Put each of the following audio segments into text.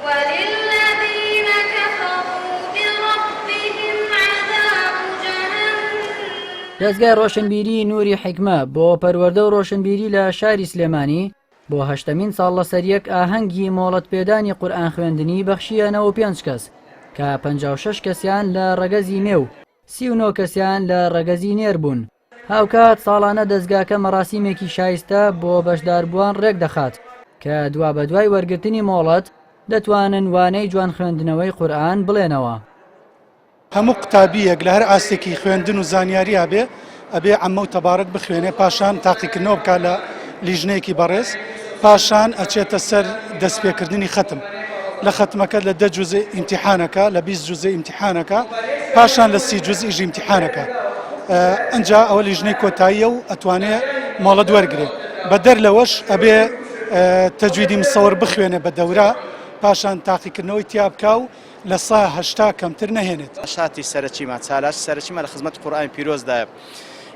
وللذین کفروا بربهم عذاب جهنم. دەزگای ڕۆشنبیری نوری حیکمە بۆ پەروەردە و ڕۆشنبیری لە شاری سلێمانی بۆ هەشتەمین ساڵ لەسەریەک ئاهەنگی مۆڵەتپێدانی قورئان خوێندنی بەخشییە 95 کەس کە 56 کەسیان لە ڕەگەزی مێ و 39 کەسیان لە ڕەگەزی نێر بوون. هاوکات ساڵانە دەزگاکە مەراسیمێکی شایستە بۆ بەشداربووان ڕێکدەخات کە دوابەدوای وەرگرتنی مۆڵەت دەتوانن وانەی جوان خوێندنەوەی قورئان بڵێنەوە. هەموو قوتابییەک لە هەر ئاستێکی خوێندن و زانیاریا بێ ئەبێ عەمە و تەبارک بخوێنێ پاشان تاقیکردنەوە بکات لە لیژنەیەکی بەڕێز پاشان ئەچێتە سەر دەستپێکردنی خەتم لە خەتمەکە لە دە جوزئ ئیمتیحانەکە لە 20 جوزئ ئیمتیحانەکە پاشان لە سی جوزئیش ئیمتیحانەکە ئەنجا ئەوە لیژنەی کۆتاییە و ئەتوانێ مۆڵەت وەرگێ بەدەر لەوەش ئەبێ تەجویدی مسەوەر بخوێنێ بە دەورە پاشان تاقیکردنەوەی تیا بکا و لە سا 80 کەمتر نەهێنێت. نەشاتی سەرەکیمان، چالاکی سەرەکیمان لە خزمەتی قورئانی پیرۆزدایە.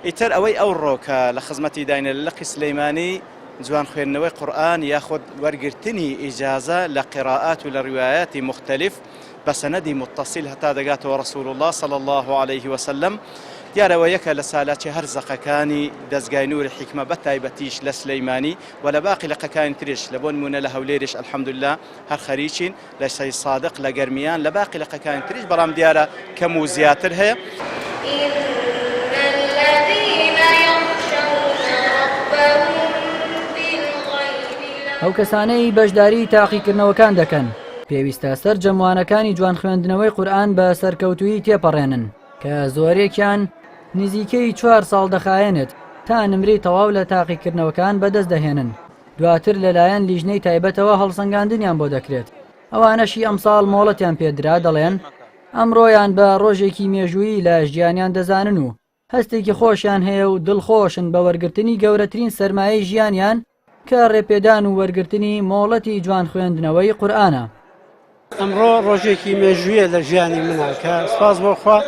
ئیتر ئەوەی ئەوڕۆ کە لە خزمەتی داینە لە لقی سلەیمانی، جوان خوێندنەوەی قورئان یاخود وەرگرتنی ئیجازە لە قیرائات و لە ڕیوایاتی موختەلیف بە سەنەدی موتەسیل هەتا دەگاتەوە ڕەسول اللە صلی اللە علیه وسلم دیارە ئەوە یەکە لە چالاکی هەر زەقەکانی دەزگای نوری حیکمە بە تایبەتیش لە سلەیمانی و لە باقی لقەکانی تریش لە بۆ نمونە لە هەولێریش الحمدللە هەر خەریکین لە سەید سادق، لە گەرمیان، لە باقی لقەکانی تریش، بەڵام دیارە کەم و زیاتر هەیە. إن الذین یخشون ربهم بالغیب لهم. ئەو کەسانەی بەشداری تاقیکردنەوەکان دەکەن، پێویستە سەرجەم وانەکانی جوان خوێندنەوەی قورئان بە سەرکەوتوویی تێپەڕێنن، کە زۆرێکیان نزیکەی چوار ساڵ دەخایەنێت تا نمرەی تەواو لە تاقیکردنەوەکان بەدەست دەهێنن. دواتر لەلایەن لیژنەی تایبەتەوە هەڵسەنگاندنیان بۆ دەکرێت، ئەوانەشی ئەمساڵ مۆڵەتیان پێدرا دەڵێن، ئەمڕۆیان بە ڕۆژێکی مێژوویی لە ژیانیان دەزانن و هەستێکی خۆشیان هەیە و دڵخۆشن بە وەرگرتنی گەورەترین سەرمایەی ژیانیان کە ڕێپێدان و وەرگرتنی مۆڵەتی جوان خوێندنەوەی قورئانە. ئەمڕۆ ڕۆژێکی مێژوویە لە ژیانی منە کە سپاس بۆ خوا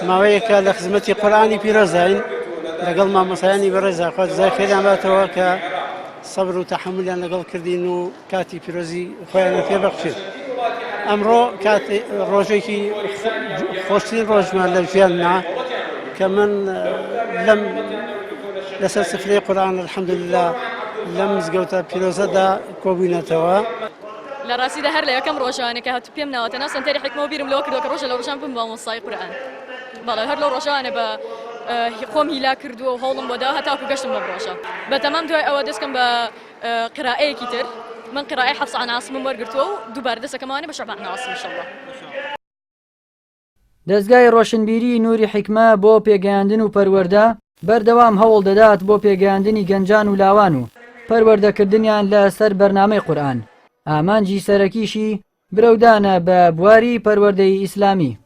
ماوەیەکە لە خزمەتی قورئانی پیرۆزداین لەگەڵ مامۆسایانی بەڕێزا خوا جزای خێریان باتەوە کە سەبر و تەحەمولیان لەگەڵ کردین و کاتی پیرۆزی خۆیان پێ بەخشین ئەمڕۆ کاتی ڕۆژێکی خۆشترین ڕۆژمان لە ژیاننا کە من لەم لەسەر سفرەی قورئان الحمدلله لەم مزگەوتە پیرۆزەدا کۆبووینەتەوە. لە ڕاستیدا هەر لە یەکەم ڕۆژانێ کە هاتوو پێم ناوەتە ناو سەنتەری حیکمەوە بیرم لەوە کردووە کە ڕۆژە لە ڕۆژان ببم بە مامۆستای قورئان بەڵێ هەر لەو ڕۆژانە بە خۆم هیلا کردووە و هەوڵم بۆ داوە هەتاکو گەشتم بەم ڕۆژە بە تەمام دوای ئەوە دەستکەم بە قرائەیەکی تر من قرائەی حەفس عن عاصمم وەرگرتووە و دووبارە دەستەکەمەوانێ بە شعبە عن عاصم ان شاء الله. دەزگای ڕۆشنبیری نوری حیکمە بۆ پێگەیاندن و پەروەردە بەردەوام هەوڵ دەدات بۆ پێگەیاندنی گەنجان و لاوان و پەروەردەکردنیان لە سەر بەرنامەی قورئان، ئامانجی سەرەکیشی برەودانە بە بواری پەروەردەی ئیسلامی.